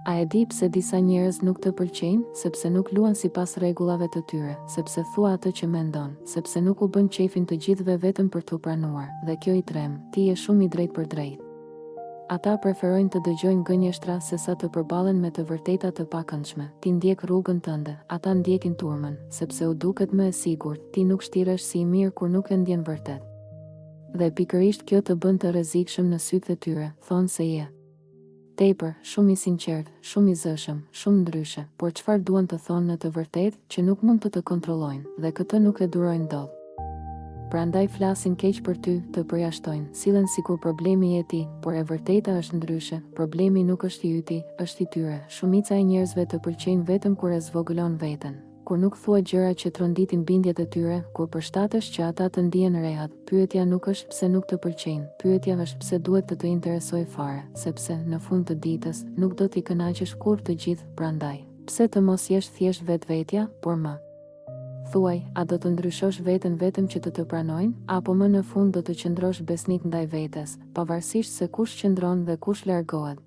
A e di pse disa njerëz nuk të pëlqejnë? Sepse nuk luan sipas rregullave të tyre, sepse thua atë që mendon, sepse nuk u bën qejfin të gjithëve vetëm për t'u pranuar, dhe kjo i tremb, ti je shumë i drejtpërdrejtë. Ata preferojnë të dëgjojnë gënjeshtra sesa të përballen me të vërteta të pakëndshme. Ti ndjek rrugën tënde, ata ndjekin turmën, sepse u duket më e sigurt, ti nuk shtiresh si i mirë kur nuk e ndjen vërtet. Dhe pikërisht kjo të bën të rrezikshëm në sytë e tyre, thonë se je. Tepër, shumë i sinqertë, shumë i zëshëm, shumë ndryshe, por çfarë duan të thonë në të vërtetë, që nuk mund të të kontrollojnë, dhe këtë nuk e durojnë dot. Prandaj flasin keq për ty, të përjashtojnë, sillen sikur problemi je ti, por e vërteta është ndryshe, problemi nuk është i yti, është i tyre, shumica e njerëzve të pëlqejnë vetëm kur e zvogëlon veten. Kur nuk thua gjëra që tronditin bindjet e tyre, kur përshtatesh që ata të ndihen rehat, pyetja nuk është pse nuk të pëlqejnë, pyetja është pse duhet të të interesojë fare, sepse, në fund të ditës, nuk do t'i kënaqësh kurrë të gjithë, prandaj, pse të mos jesh thjesht vetvetja, por më thuaj, a do të ndryshosh veten vetëm që të të pranojnë, apo më në fund do të qëndrosh besnik ndaj vetes, pavarësisht se kush qëndron dhe kush largohet?